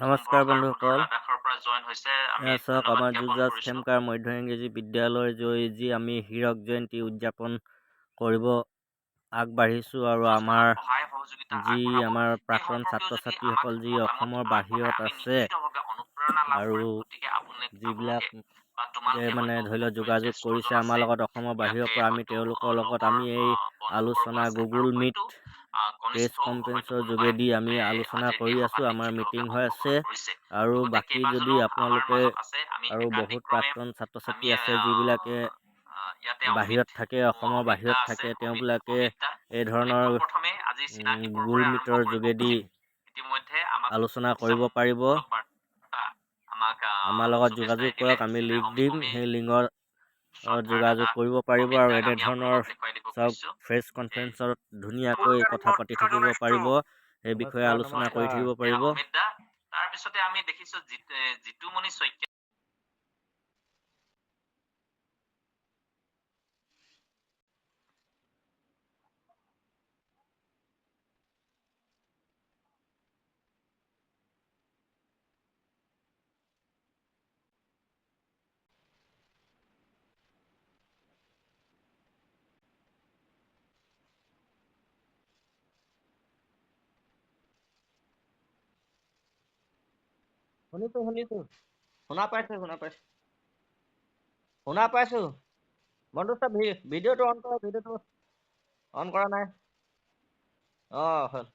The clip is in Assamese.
নমস্কাৰ বন্ধুসকল, লাডাখৰ পৰা জইন হৈছে, আমি এয়া চাওক ধন্যবাদ আমাৰ জ্ঞাপন যুঁজাজ কৰিছো। খেমকাৰ মধ্য ইংৰাজী বিদ্যালয়ৰ যি আমি হীৰক জয়ন্তী উদযাপন কৰিব আগবাঢ়িছোঁ আৰু আমাৰ অনুষ্ঠানত সহায় সহযোগিতা যি আগবঢ়াব, আমাৰ সেই প্ৰাক্তন সম্পৰ্কেও ছাত্ৰ যদি আমাক ছাত্ৰীসকল যি মতামত অসমৰ আগবঢ়ায়, বাহিৰত আমি আছে নিশ্চিতভাৱে অনুপ্ৰেৰণা লাভ আৰু কৰিম। গতিকে আপুনি যিবিলাক আপোনালোকে বা তোমালোকে মানে হয়তো ধৰি লওক মোতকৈ যোগাযোগ কৰিছে জ্যেষ্ঠজন আমাৰ আছে লগত অসমৰ বাহিৰৰ ইয়াতে, পৰা, আমি হয়তো তেওঁলোকৰ লগত লগৰ আমি এই বন্ধুবৰ্গ আলোচনা আছে আৰু গুগল মিট হয়তো প্ৰেছ কনিষ্ঠও হয়তো কনফাৰেঞ্চৰ কোনোবাই যোগেদি আমি আলোচনা আজিৰ কৰি এই আছোঁ, সভাত আমাৰ মিটিং নিশ্চিতভাৱে হৈ আছে। অংশগ্ৰহণ কৰিছে। আৰু লগতে বাকী যদি কেইবাজনো আমাৰ আপোনালোকে মাজত আছে, আমি আৰু বহুত একাদিক্ৰমে প্ৰাক্তন ছাত্ৰ আমি ছাত্ৰী আছে যিবিলাকে ইয়াতে অমিত বাহিৰত থাকে, অসমৰ অমিত দা বাহিৰত আছে, থাকে, অমিত তেওঁবিলাকে অমিত দা। এই আমি ধৰণৰ পোনপ্ৰথমে আজি চিনাকি গুগল পৰ্বৰে আৰম্ভ মিটৰ কৰিব যোগেদি খুজিম। ইতিমধ্যে আমাক আলোচনা কৰিব পাৰিব। শুভেচ্ছামূলক বাৰ্তা আমাক আমাৰ লগত শুভেচ্ছা যোগাযোগ দিলে কৰক, আমি লিংক দিম, অমি সেই লিংকত শ্ৰদ্ধাৰ যোগাযোগ দাদা কৰিব পাৰিব। অমিত আৰু দাক আমি এনেধৰণৰ আপোনালোকক দেখুৱাই দিব চাওক, খুজিছো। প্ৰেছ কনফাৰেঞ্চত ধুনীয়াকৈ কথা পাতি থাকিব পাৰিব, সেই বিষয়ে নমস্কাৰ। আলোচনা কৰি নমস্কাৰ। থাকিব এয়া পাৰিব। অমিত দা। তাৰপিছতে আমি দেখিছো জিতুমণি শইকীয়া। শুনিছো, শুনিছো, শুনা পাইছো, শুনা পাইছো, শুনা পাইছো। মনটো ছাৰ, ভিডিঅ'টো অন কৰা, ভিডিঅ'টো অন কৰা নাই। অ, হ'ল।